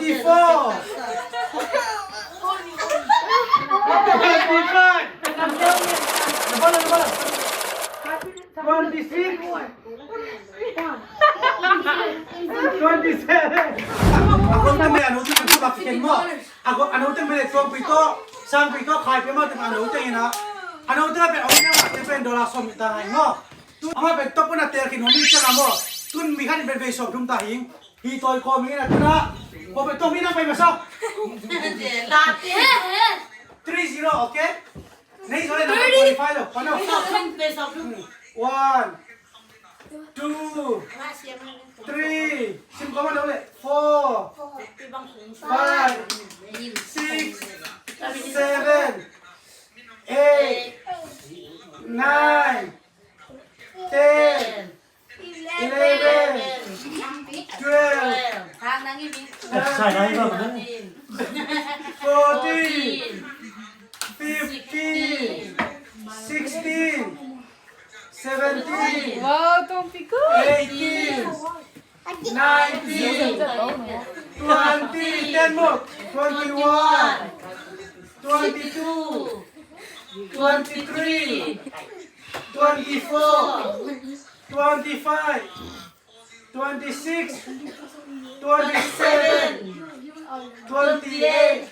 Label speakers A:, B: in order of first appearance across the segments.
A: 24, 25. Nabala, nabala. 26, 27. Ako ang may ano ito bakit mo? Ako ano ito may tuwang pito, sang pito khai pe mo te ano ito ina. Ano ito pe ong na te pe dollar som ta ngai mo. Tu ama pe top na te ki no mi cha mo. Tun mi khan be be som dum ta hing. Hi toy ko mi na tuna. Ko pe to mi na pe ma sa. 3-0, okay? Nei sole na qualify lo. Pano. 1, 2, 3, sim ko mo ulit. 4, 5, 6, 7, 8, 9, 10, 11, 12, 14, 15, 16, 17,
B: Wow, tong piko.
A: 18, 19, 20, 10 more, 21, 22, 23, 24, 25, 26, 27, 28,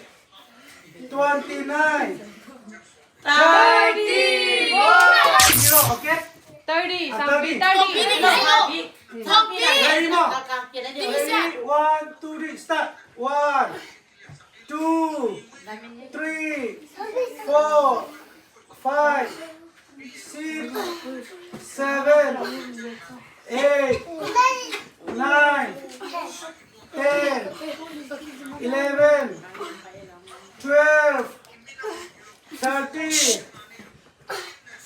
A: 29, 30! Zero, okay?
B: 30,
A: Ah,
B: sampi
A: 30.
B: 30.
A: Ready mo? Ready? One, two, three, start. One, two, three, four, five, six, seven, eight, 9, 10, 11, 12, 13,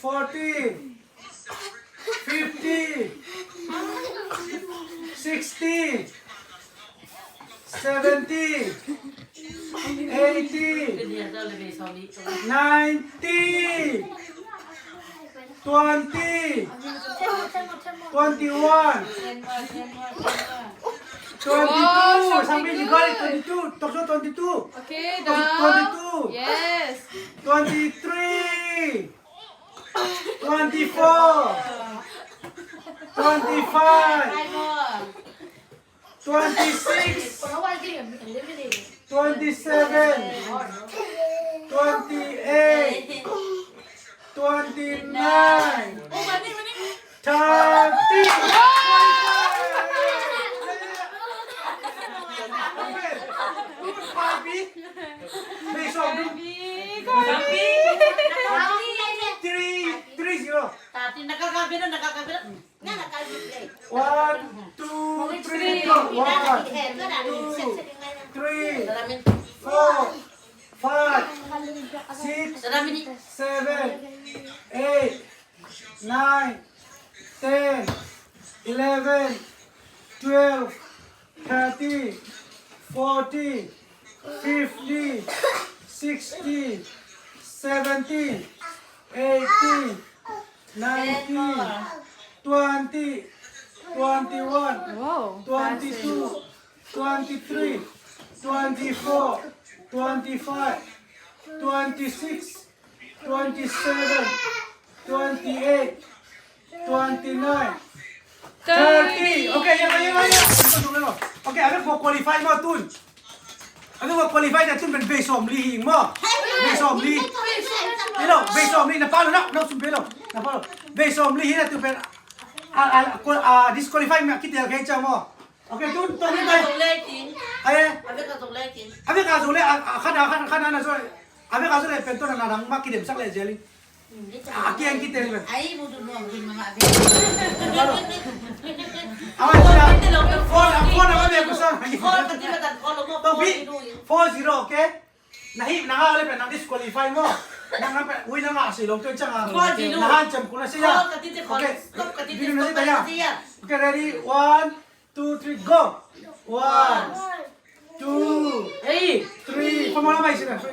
A: 14, 15, 16, 17, 18, 19, 20, 21, 22. Sampai you got it, 22. Talk 22.
B: Okay, down.
A: 22.
B: Yes.
A: 23, 24, 25, 26, 27, 28, 29, 30.
B: Big, Big.
A: 3, 3, 0. 1, 2, 3, go. 1, 2, 3, 4, 5, 6, 7, 8, 9, 10, 11, 12, 13, 14, 15, 16, 17, 18, 19, 20, 21, 22, 23, 24, 25, 26, 27, 28, 29, 30. Okay, yan, yan, yan, yan. Okay, ano ko qualify mo, Tun? Ano ko qualify na Tun? Ben besom li mo. Besom li. Hello, besom li. Napalo na, na sumbelo. Napalo. Besom li hina tu ben. Ah, ah, disqualify mo kita kay cha mo. Okay, Tun, Tun, Tun. Ay, abi ka zule, khana khana khana na zule. Abi ka zule pento na nang makidem sak le jeli. Aki ang kita ni ben. Away siya. Four, four na kami kusa. Tobi, 4-0, okay? Nahi, nangalit na nang disqualify mo. Nang uwi na nga silong to siya nga. Nahancham ko na siya. Okay. Dito na siya. Okay, ready? 1, 2, 3, go! 1, 2, 3, pamala may sila. 4,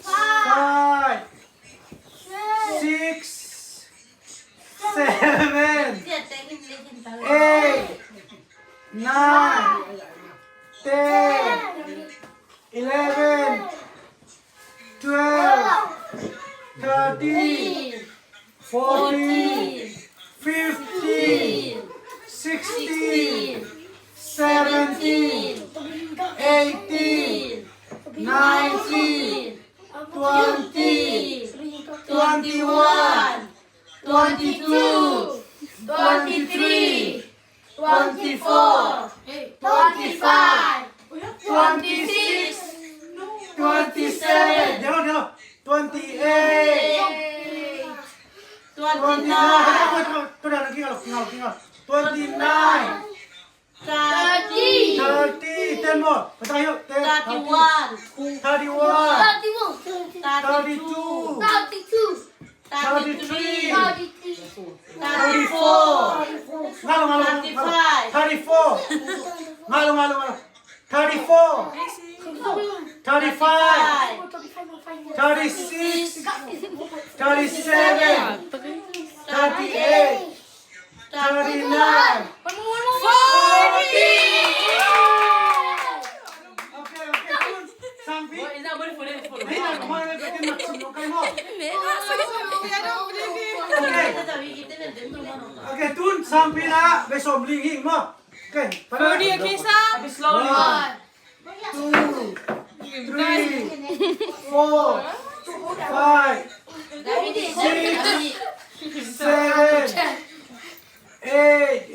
A: 5, 6, 7, 8, 9, 10, 11, 12, 13, 14, 15, 16, 17, 18, 19, 20, 21, 22, 23, 24, 25, 26, 27, Dalo, dalo. 28, 29, 29,
C: 30.
A: 30, 10 more. Patayo, 10,
C: 31.
A: 31,
C: 32.
A: 32,
C: 33.
A: 34, ngalo, ngalo, ngalo. 34, ngalo, ngalo, ngalo. 34, 35, 36, 37, 38, 39, 40! Okay, good. Sampi. Hindi na, kumain na pwede maximum kayo mo. Okay. Okay, tun, sampi na, besom linging mo. Okay, para.
B: 40, okay, Sam?
A: One, two, three, four, five, six, seven, eight,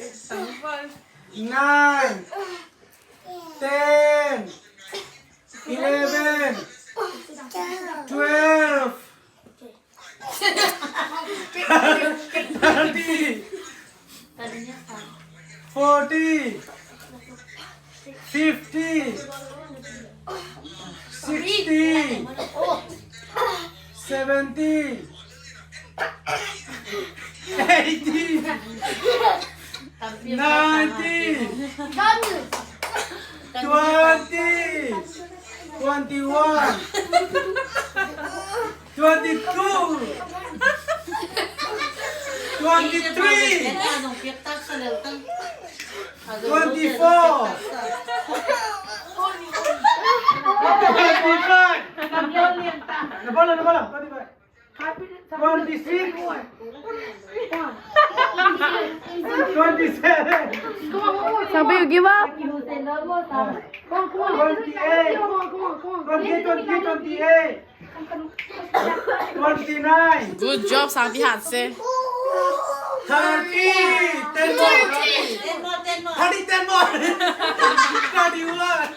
A: 9, 10, 11, 12, 13, 14, 15, 16, 17, 18, 19, 20, 21, 22, 23, 24, 25. Nabala, nabala. 26, 27,
B: Sabi, you give up?
A: 28, 28, 28, 29,
D: Good job, Sampi Hanse.
A: 30, 10 more. 30, 10 more. 31,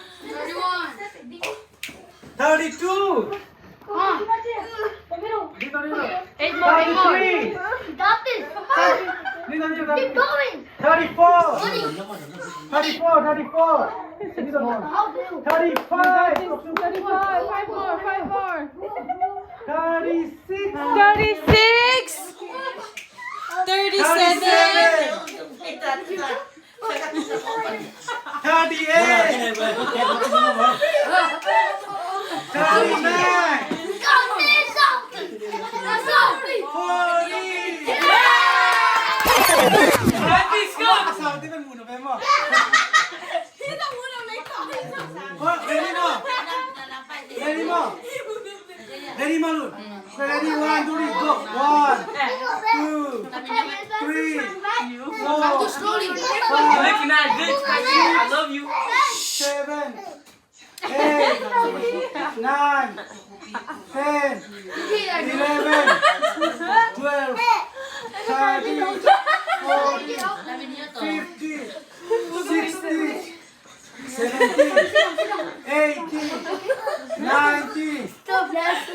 A: 32, dito, dito.
B: 8 more, 8 more.
A: 33, dito, dito,
C: Keep going.
A: 34, 34, 34, dito, 35,
B: 35, 5 more, 5 more.
A: 36,
B: 36! 37!
A: 37, 38, 39, 40. Asawa, di ba muna ba mo? Oh, ready mo? Ready mo? Ready mo, Lun? Ready, one, two, three, go. One, two, three, four, five,
E: Looking at good, I love you.
A: 7, 8, 9, 10, 11, 12, 13, 14, 15, 16, 17, 18, 19,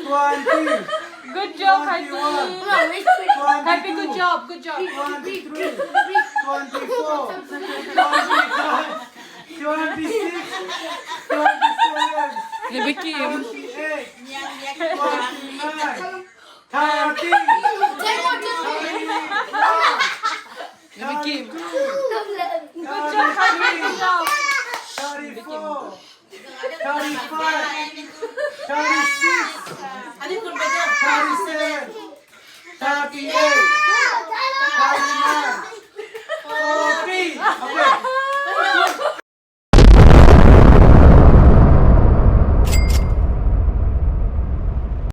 A: 20,
B: Good job, Happy. Happy, good
A: 22,
B: job, good job.
A: 23, 24, 25, 26, 27,
D: Lebekim.
A: 28, 29, 30,
D: Lebekim.
B: Good job, Happy, good job.
A: 34, 35, 36, 37, 38, 39, 40. Okay.